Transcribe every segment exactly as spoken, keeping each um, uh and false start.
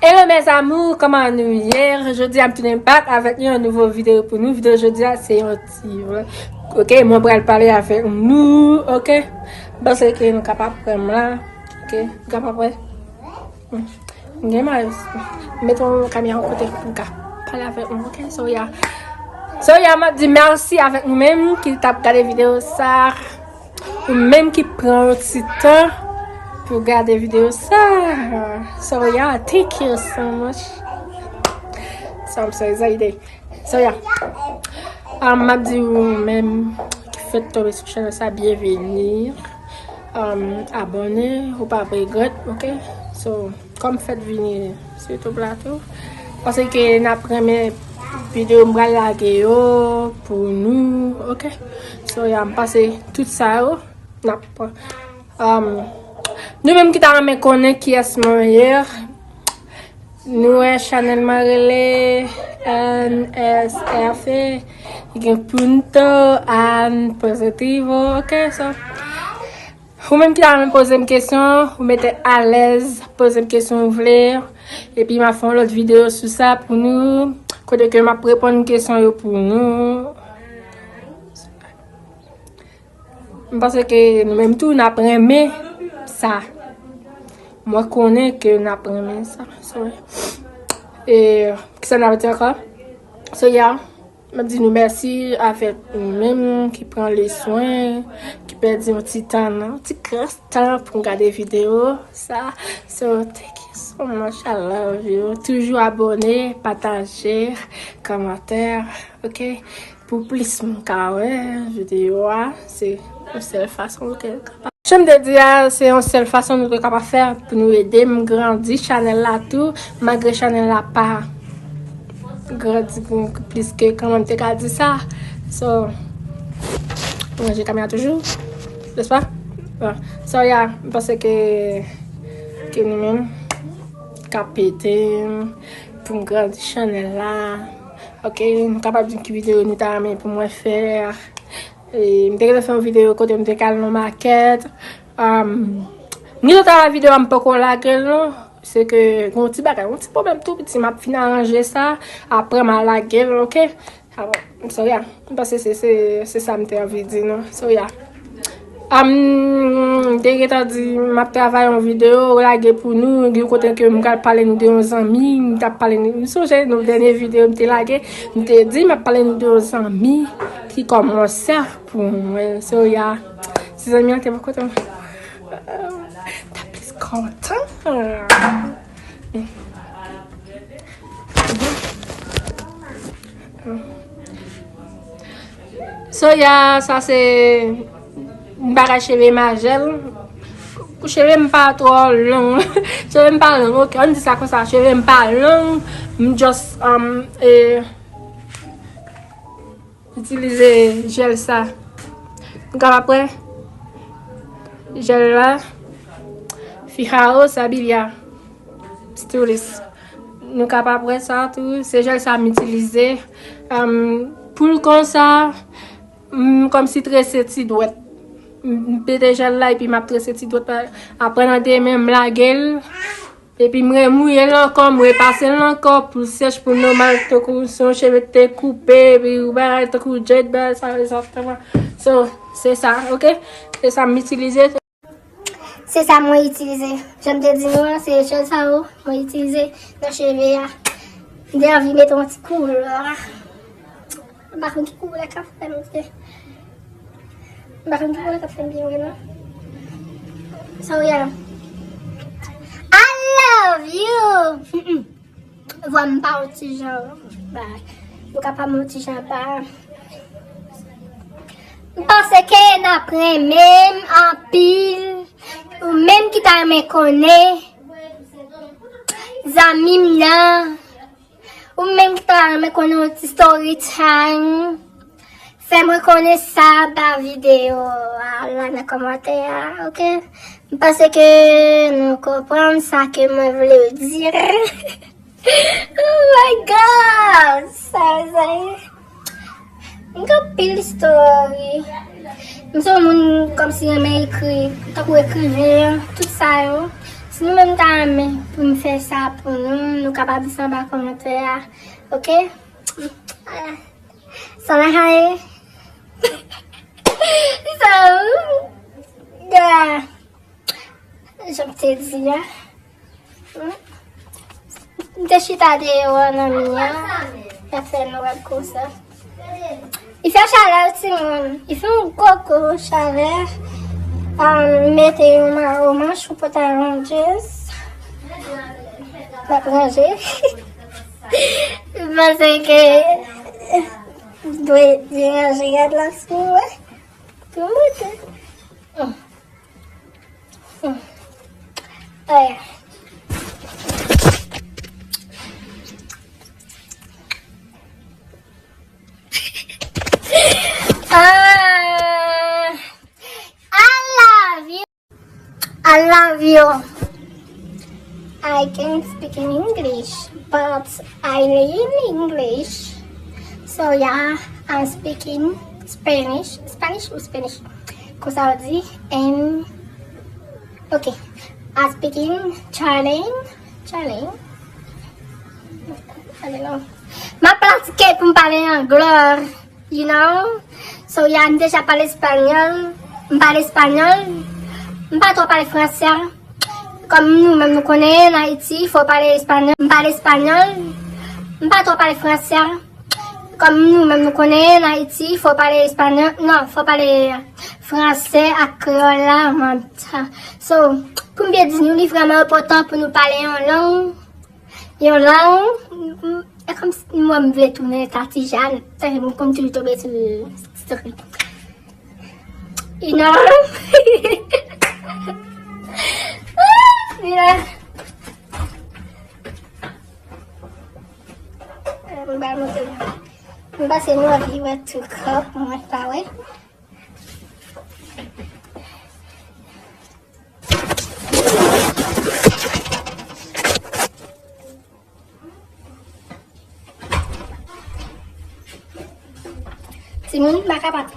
Hello mes amours, kòman nou ye? Jodi a m tounen back avèk yon nouvo videyo pou nou. Videyo jodi a se yon ti vlog. Ok, mwen pral pale avèk nou, ok? M panse ke nou kapab wè m la. Ok, nou kapab wè. M gen mal. Mete yon kamera yon kote pou m ka pale avèk nou, ok? So yeah. So yeah, m ap di mèsi avèk nou menm ki t ap gade videyo sa. Ou menm ki pran yon ti tan pou gade videyo sa. So yeah, thank you so much. So I'm so excited. So yeah. Um, m ap di ou menm ki fèk tonbe sou chanèl sa, byenveni. Um, abòne, ou p ap regrèt, ok? So, kòm fèk vini sou YouTube la tou, paske n ap renmen videyo m pral lage yo pou nou, ok? So, yeah, m panse tout sa yo, n ap pran. Um, nou menm ki ta renmen konnen kiyès mwen ye, nou wè chanèl mwen rele N S F A, gen Punto and Positivo, ok? So, ou menm ki ta renmen poze m kesyon, ou mete alèz, poze m kesyon ou vle, epi m ap fè yon lòt videyo sou sa pou nou, kote ke m ap reponn kesyon yo pou nou. M panse ke nou menm tou, n ap renmen sa. Mwen konnen ke n ap renmen sa. So, e, kisa n ap di ankò? So, yeah, m ap di nou mèsi avèk nou menm ki pran le swen, ki pèdi yon ti tan, yon ti kras tan pou n gade videyo sa. So, thank you so much, I love you. Toujou abòne, pataje, kòmantè, ok? Pou plis moun ka wè videyo a, se yon sèl fason nou te kapab. Jan m te di a, se yon sèl fason nou te kapab fè pou nou ede m grandi chanèl la tou, malgre chanèl la pa grandi pou plis ke kòman m te ka di sa. So, mwen ranje kamera toujou, nèspa? Bon. So, yeah, m panse ke, ke nou menm ka pede m pou m grandi chanèl la. Ok, nou kapab di ki videyo nou ta renmen pou mwen fè. E, m te gentan fè yon videyo kote m te kal nan makèt. Um, m gentan travay videyo a, m poko lage l non. Se ke gen yon ti bagay, yon ti pwoblèm tou piti, m ap fin aranje sa. Apre m a lage l, ok? Apre, m sorry a. M panse se, se, se sa m te anvi di non. Sorry a. Am, m te gentan di m ap travay yon videyo, lage pou nou, gen kote ke m pral pale nou de yon zanmi, m t ap pale nou, m sonje nan dènye videyo m te lage, m te di m ap pale nou de yon zanmi ki kòm yon sè pou mwen. So, yeah, se zanmi an te bò kote mwen. M ta plis kontan. So, yeah, sa se yon bagay cheve m a jèl. Cheve m pa twò long. Cheve m pa long, ok. Ann di sa konsa, cheve m pa long. M just, um, e, itilize jèl sa. Nou kapab wè jèl la. Fijao Sabilia. Stylist. Nou kapab wè sa tou. Se jèl sa m itilize. Um, pou l konsa, m kòmsi trese ti dwèt. M, m pete jèl la epi m ap trese ti dwèt la. Apre nan demen, m lage l. Epi m remouye l ankò, m repase l ankò pou l sèch, pou l nòmal, tankou se yon cheve ki te koupe, epi yon bagay tankou dread, bagay sa egzakteman. So, se sa, ok? Se sa m itilize. Se sa mwen itilize. Jan m te di nou an, se jèl sa yo mwen itilize nan cheve a. M te anvi mete yon ti koulè. M pa konn ki koulè k ap fè m vre. M pa konn ki koulè k ap fè m byen vre non. So, yeah. I love you. Mm-mm. Vwa m pa yon ti jan ba. Nou ka pa m yon ti jan ba. M panse ke n ap renmen m anpil. Ou menm ki ta renmen konnen zanmi m nan. Ou menm ki ta renmen konnen yon ti story time, fè mwen konnen sa anba videyo a la nan kòmantè a, ok? M panse ke nou konprann sa ke mwen vle di. Oh my God! Sa, sa, m gen anpil story. M se yon moun kòmsi renmen ekri, tankou ekriven, tout sa yo. Si nou menm ta renmen pou m fè sa pou nou, nou kapab di sa anba kòmantè a, oke? Sa la haye. So, yeah. Jan m te di a. M te chita deyò nan mi an. L ap fè nwè konsa. Li fè chalè, timoun. Li fè yon gwo gwo chalè. Um, mete yon mayo manch ou pantalon jeans. M ap ranje. M panse ke dwe byen ranje gad la sou mwen. Pou mwen. Ay. Ah, I love you. I love you. I can speak in English, but I live in English. So yeah, I'm speaking Spanish. Spanish ou Spanish? Konsa ou di, and okay, I speaking Italian. Italian. I don't know. M ap pratike pou m pale anglè, you know. So yeah, m deja pale espanyòl, m pale espanyòl, m pa twò pale fransè. Kòm nou menm nou konnen, an Ayiti, fò w pale espanyòl. M pale espanyòl. M pa twò pale fransè. Kòm nou menm nou konnen, an Ayiti, fò w pale espanyòl. Non, fò w pale fransè ak kreyòl la an menm tan. So, pou m byen di nou, li vrèman enpòtan pou nou pale yon lang. Yon lang. E kòmsi mwen m vle tounen Tati Jane. Tankou m konn toujou tonbe sou story. Inan. Mira. M ba montre nou. M panse nou anvi wè tou kòk mwen pa wè. Timoun, m pa kapab.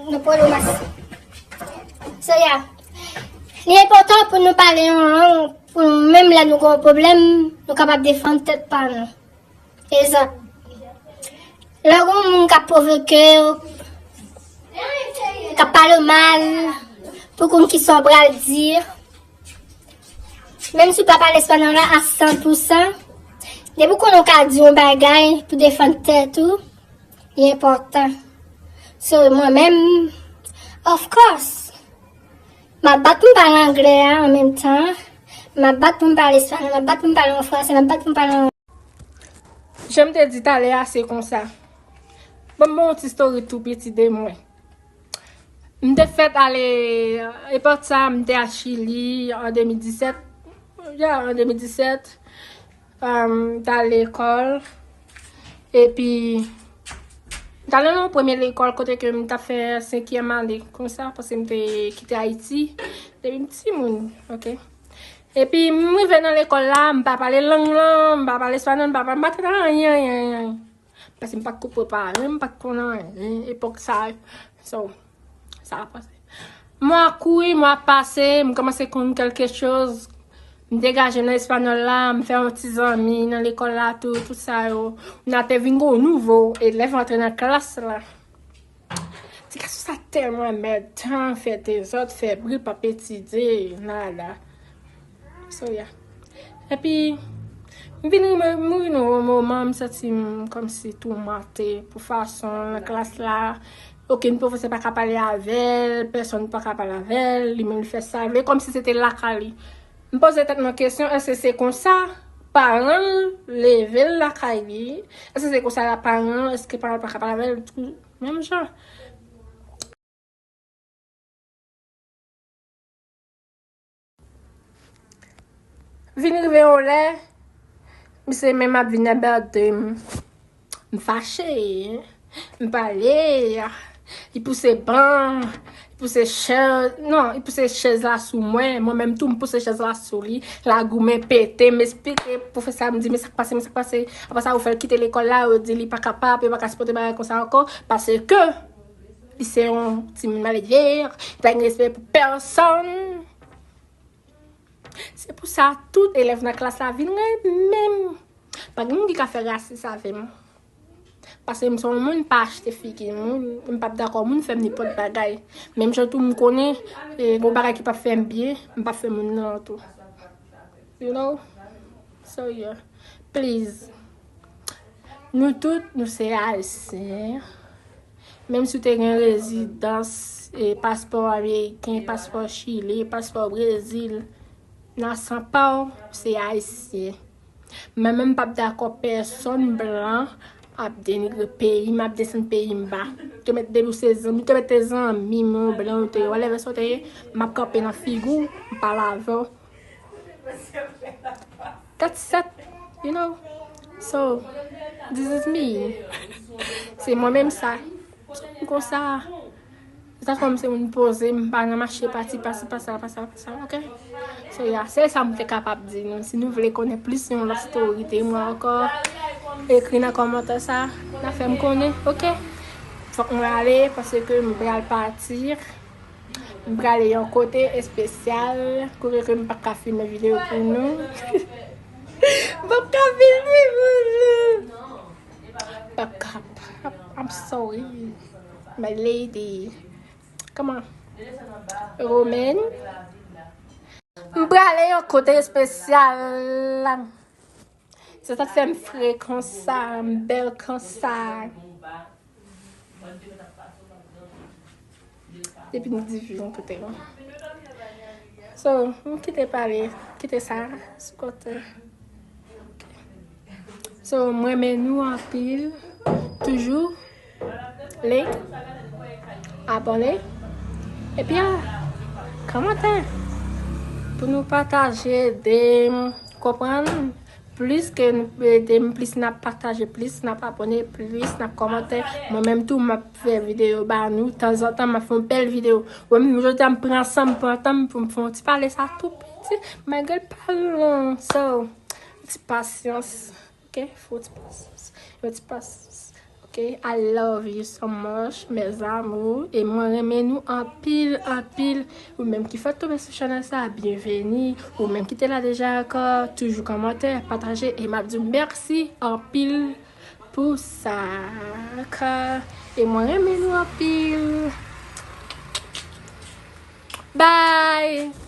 Nou pran yon mas. So, yeah. Li enpòtan pou nou pale yon lang, pou nou, menm lè nou gen yon pwoblèm, nou kapab defann tèt pa nou. Egzanp, lè w gen yon moun k ap pwovoke w, k ap pale w mal, pou konn kisa w pral di, menm si w pa pale espanyòl la a san pou san, depi w konnen w ka di yon bagay pou defann tèt ou, li enpòtan. So, mwen menm, of course, m ap bat pou m pale anglè a an menm tan, m ap bat pou m pale espanyòl, m ap bat pou m pale an fransè, m ap bat pou m pale an Jan m te di talè a, se konsa. Ban m ba w yon ti story tou piti de mwen. M te fèt ale, epòk sa, m te al Chili an de mil disèt. Ya, an de mil disèt. Um, m t al lekòl. Epi, m t al nan yon premye lekòl kote ke m t ap fè senkyèm ane konsa, paske m te kite Ayiti depi m timoun, oke? Epi, m rive nan lekòl la, m pa pale lang lan, m pa pale espanyòl, m pa pale, m pa tande anyen, anyen, anyen. Paske m pa t ko prepare, m pa t konn anyen, epòk sa. So, sa ap pase. Mwa kouri, mwa pase, m kòmanse konn kèlke choz. M degaje m nan espanyòl la, m fè yon ti zanmi nan lekòl la tou, tout sa yo. M ap vin gon nouvo elèv antre nan klas la. Ti gason sa tèlman mèd, tan fè dezòd, fè bri, p ap etidye, nada. So, yeah. Epi, m vin rive, m rive nan yon moman, m santi m kòmsi toumante pou fason nan klas la. Okenn pwofesè pa ka pale avè l, pèsonn pa ka pale avè l, li menm li fè sa l vle, kòmsi se te lakay li. M poze tèt mwen kesyon, èske se konsa paran l leve l lakay li? Èske se konsa la paran l, èske paran l pa ka pale avè l tou menm jan? Vin rive yon lè, misye menm ap vin anbède m. M fache, m pale, li pouse ban, li pouse chèz, non, li pouse chèz la sou mwen, mwen menm tou m pouse chèz la sou li, lagoumen pete, m esplike pwofesè a, m di, men sa k pase, men sa k pase. Apre sa, yo fè l kite lekòl la, yo di li pa kapab, yo pa ka sipòte bagay konsa ankò, paske Li se yon timoun maledve, li pa gen respè pou pèsonn. Se pou sa tout elèv nan klas la vin renmen m. Pa gen moun ki ka fè rasis avè m. Paske m se yon moun pa achte figi moun, m p ap dakò moun fè m nenpòt bagay. Menm jan tou m konnen, e, gon bagay ki p ap fè m byen, m p ap fè moun nan tou. You know? So yeah. Please. Nou tout, nou se Ayisyen. Menm si w te gen rezidans, e, paspò ameriken, paspò Chili, paspò Brezil, nan san pa w, se Ayisyen. Mwen menm m p ap dakò pèsonn blan ap denigre peyi m, ap desann peyi m ba. Te mèt depi w se zanmi, te mèt te zanmi m, yon blan ou te ye, whatever sa w te ye, m ap kanpe nan figi w, m pale avè w. That's it, you know. So, this is me. Se mwen menm sa. M konsa. Se sa fè m se moun poze, m pa nan mache pati, pasi, pasa, pasa, pasa, ok? So, yeah, se sa m te kapab di nou. Si nou vle konnen plis yon lòt story de mwen ankò, ekri nan kòmantè sa, n a fè m konnen, ok? Fòk mwen ale, paske m pral pati. M prale yon kote espesyal, kote ke m pa ka filme videyo pou nou. M pa ka filme pou nou. Pa ka. I'm sorry. My lady. Kòman? Romaine. M prale yon kote espesyal. Se sa k fè m fre konsa, m bèl konsa. Depi nou di vi yon kote non. So, m kite pale, kite sa sou kote. So, m renmen nou anpil. Toujou like, abòne, epi a, kòmantè. Pou nou pataje, ede m konprann. Plis ke nou ede m, plis n ap pataje, plis n ap abòne, plis n ap kòmante. Mwen menm tou, m ap fè videyo ba nou. Tanzantan, m ap fè yon bèl videyo. Mwen menm, jodi a, m pran san m, pran tan m pou m fè yon ti pale sa tou piti. Malgre l pa long. So, yon ti pasyans. Ok? Fè yon ti pasyans. Yon ti pasyans. Ok? I love you so much, mes amours. E mwen renmen nou anpil, anpil. Ou menm ki fèk tonbe sou chanèl sa, byenveni. Ou menm ki te la deja ankò, toujou kòmante, pataje. E m ap di w mèsi anpil pou sa. E mwen renmen nou anpil. Bye!